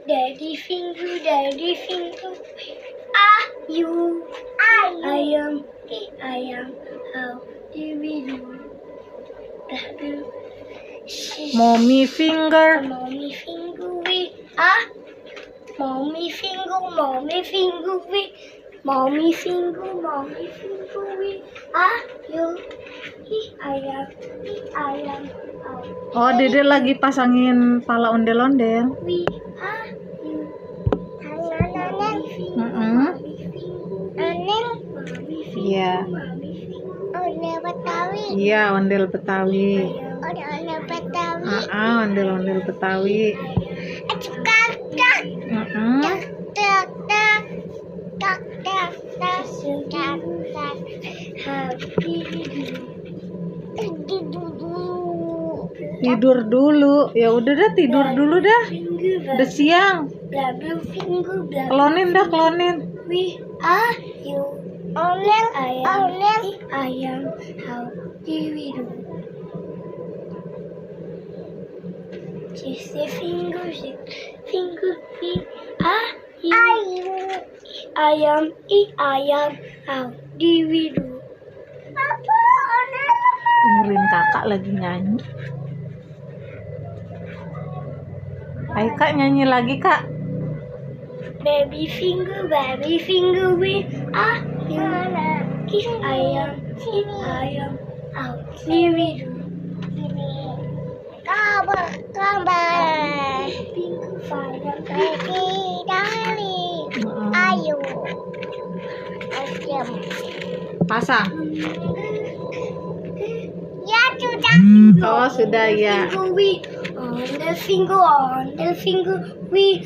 Daddy finger. Ah, you. I am. How do we do? Mommy finger. Mommy finger we. Ah, mommy finger we. Mommy finger we. Ah, you. I am. How Oh, Dede lagi pasangin pala ondel-ondel. we. Ah, you. Iya. Ondel Betawi. Iya, ondel Betawi. Ondel Betawi. Ondel-ondel Betawi. Tak. Tidur dulu. Ya udah dah, tidur dulu dah. Udah siang. Klonin dah, klonin. We are you. I am. How do we do? Just a finger. We are you. I am. How do we do? Dengerin kakak lagi nyanyi. Ayo kak, nyanyi lagi kak. Baby finger, we are you. I am. How do we do? Kabar. Finger, fire, baby, darling. Ayo. Pasang. Ya sudah. Oh sudah ya. On the finger, we